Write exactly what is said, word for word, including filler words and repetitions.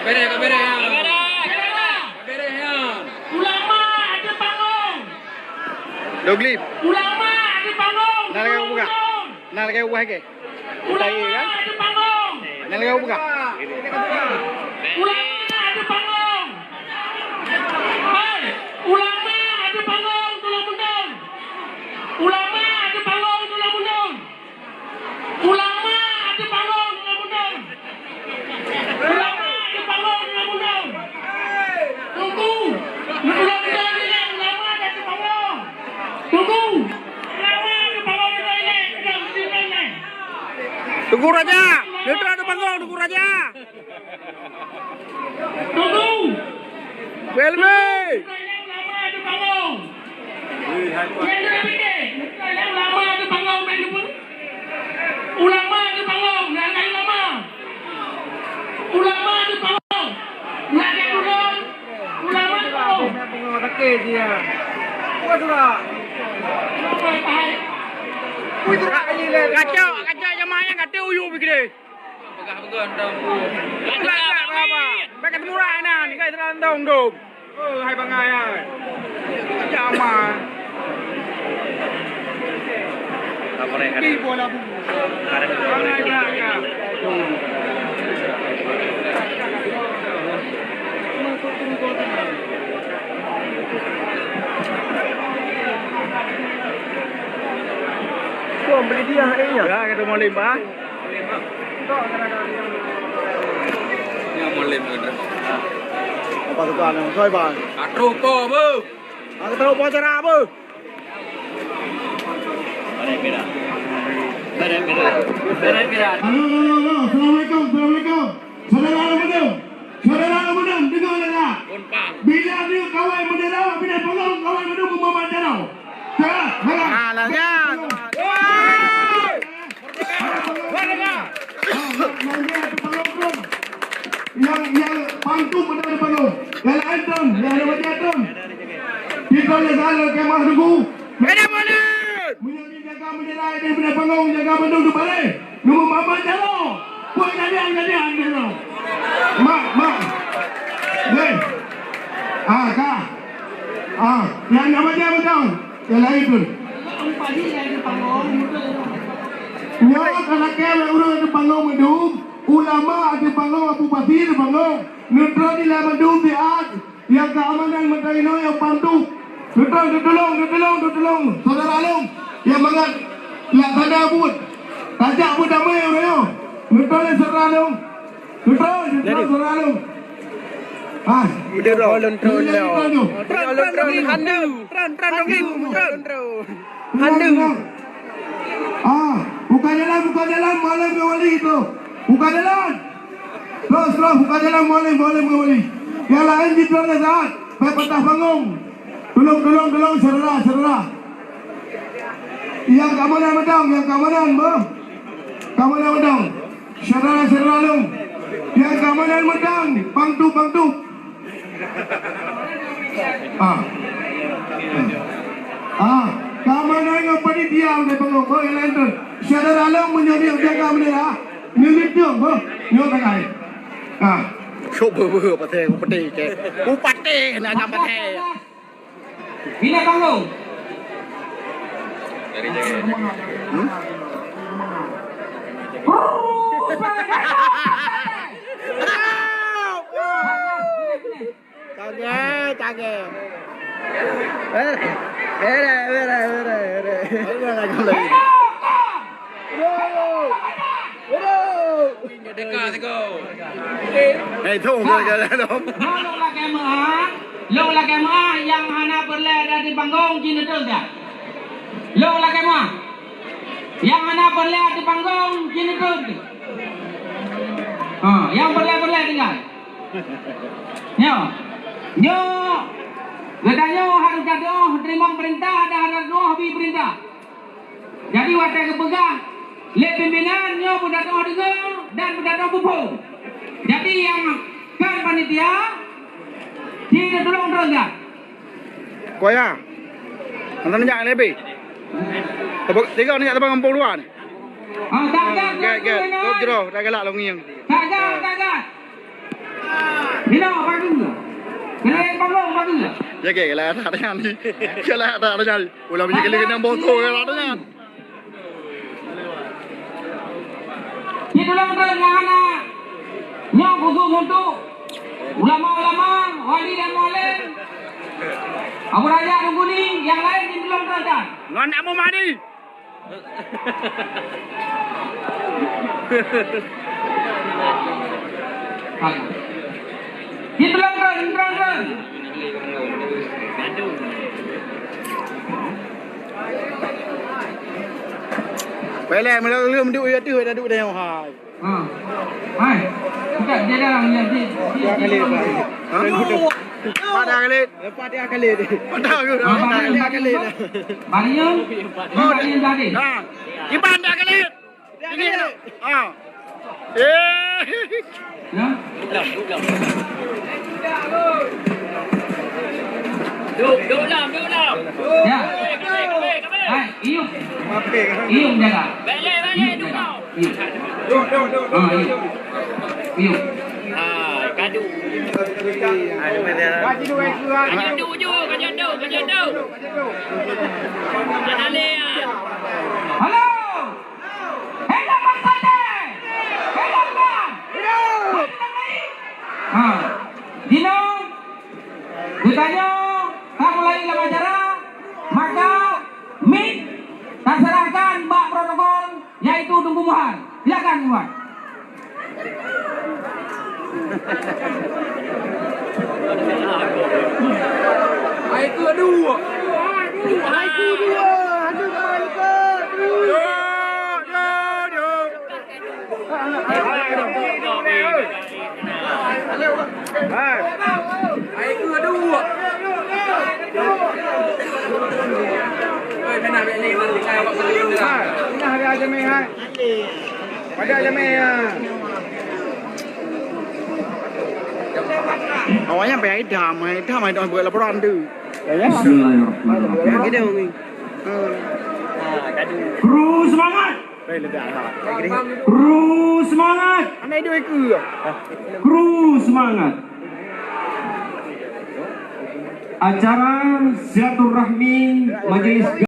Bereh, bereh, ya. Bereh, ya. Ulama ada panggung. Doglip. Ulama ada panggung. Nah, lagi buka. Nah, lagi buka ke? Ulama ada panggung. Nah, lagi buka. Ulama ada panggung. Hei, ulama ada panggung, tolong mundur. Ulama ada panggung, tolong mundur. Ulama ada panggung, tolong mundur. Ulama ada panggung, tolong mundur. Tunggu. Ulama ada panggung. Tunggu. Ulama ada panggung, tolong mundur. Tunggu, Raja. Dia ada panggung, tunggu, Raja. Tunggu. P L B. Ulama ada panggung. Ulama ada panggung, ulama ada panggung, ulama ada panggung, ulama ada panggung. Kacau, kacau jamaah yang kata uyu begini. Peugah-peugah tong. Peugah-peugah apa? Bèk ka teumurah na, ni ka teurang tong dong. Oh, hai bangai ai. Jama. Pi bola bu. Bangai belakang. Kau beli dia airnya. Ya, kata Molim, ah. Apa tu kan? Soi bang. Aduh, po bu. Aku tahu po cara apa. Halo, halo, halo. Assalamualaikum, assalamualaikum. Saudara Ramadan. Syedara ureueng, deungoe lagak. Bila neuk kawai meudara, pinah palong kawai meudara, meumandang jaroe. Jaroe, jaroe. Ah, lagak. Nyang, nyang pantu meudara palong. Nyang laén tron, nyang laén tron. Kita lagak lagak mah nunggu. Meunyoe jaga bendera, jaga bendera palong, jaga bandum di balai. Nunggu mama jaroe. Buat kalian, kalian jaroe. Mak, mak. Hei. Ah, ka. Ah, nyang nama dia betul? Yang lain tu. Nyoe ka lakèe lé ureueng di palong bandum, ulama di palong, Abu Basir di palong, neutron di bandum di at. Nyang keamanan meutai inoe nyang bantu. Neutron, neutulông, neutulông, neutulông. Saudara lôn, nyang mangat laksana buet. Tajak buet damai uroe nyoe. Neutron, saudara lôn. Neutron, neutron, saudara lôn. Ah. Udah, bro. Neutron, neutron, neutron. Neutron, neutron, neutron. Neutron, neutron, neutron. Handu. Ah, buka jalan, buka jalan, Mualem ngon Wali tu. Buka jalan. Terus, terus, buka jalan, Mualem, Mualem ngon Wali. Nyang laén jitron lé saat. Bèk patah banggong. Tulông, tulông, tulông, syedara, syedara. Nyang keamanan meudong, nyang keamanan, beuh. Keamanan meudong. Syedara-syedara lôn, nyang keamanan meudong, bantu-bantu. Ah. Ah, keamanan ngon panitia udah bangun. Oh, yang lain tu. Syedara lôn meunyoe jaga bendera, nyoe nyoe, oh, nyoe tangai. Ah. Cuba beuh, patéh, patéh, cek. Upatéh nak nyang patéh. Bila bangun. Hmm? Cagé, cagé. Eh, eh, eh, eh, eh, eh. Ada lagi. Bro. Bro. Dekat, Teguh. Eh, tu, Ha. Jalan, Om. Lôn lakèe meu'ah, lôn lakèe meu'ah nyang hana peureulèe ada di panggong, jih neutron dah. Lôn lakèe meu'ah. Nyang hana peureulèe ada di panggong, jih neutron. Ha, nyang peureulèe-peureulèe tinggai. Nyoe. Nyoe. Geutanyoe harôh tadoh teurimong peurintah, dan harôh tadoh bi peurintah. Jadi, watèe geupeugah lé pimpinan nyoe beudatoe deungoe dan beudatoe peuphon. Jadi, nyang kon panitia, jih neutulông droe nyan. Koya. Mantong jak leubeh. Tebok tiga ni jak terbang kampung luar ni. Ah, tak, tak, tak, Gèt, gèt. Tak, tak. Kop jroh, dah galak lôn ngieng. Tak, tak, tak, tak. Bina bagus. Kena panggung bagus. Ya, oke, lah, tak ada nyan. Ya, lah, tak ada nyan. Ulah punya kali kena botol, lah, tak ada nyan. Di dalam nyan hana. Nyoe khusus untuk ulama-ulama, wali dan mualem. Abu Raja Duguni, yang lain di dalam kerajaan. Ngon Abu Mahdi. Di dalam kerajaan, di dalam kerajaan. Baiklah, mula-mula menduk ya tu, dah duduk dah, hai. Ha. Hai. Bukan, dia dah yang di, di, Dia kali, di, Pak. Ha? Pada kali. Lepas dia kali. Pada ke? Ha, Pada kali. Pada kali dah. Barium. Oh, Barium tadi. Ha. Iban dah kali. Tinggi tu. Ha. Eh. Ya. Duduk, duduk lam, duduk lam. Ya. Hai, Iyup. Iyup jaga. Balik, balik, duduk. Iyup. Ha, Iyup. Iyup. Ah, kadu. Kadu je, kadu je, kadu je. Ada leh, ah. Halo. Hidup Bang Sate! Hidup Bang! Hidup! Ha. Dinoe, geutanyoe ka mulai lam acara, maka mic taserahkan bak protokol, yaitu Teungku Muhar. Silakan, Muhar. Hai, kedua. Hai, kedua. Aduh, hai, kedua. Hai. Hai, kedua. Oi, kena bek ni, nanti saya awak beli. Hai, kena ada aja, meh, hai. Pada jamé, ya. Awaknyan payah idam, idam, idam buat laporan tu. Ya, ya. Bismillahirrahmanirrahim. Laporan tu. Hmm. Kru semangat! Kru semangat! Anak hidup ikut. Kru semangat! Acara silaturahmi Majelis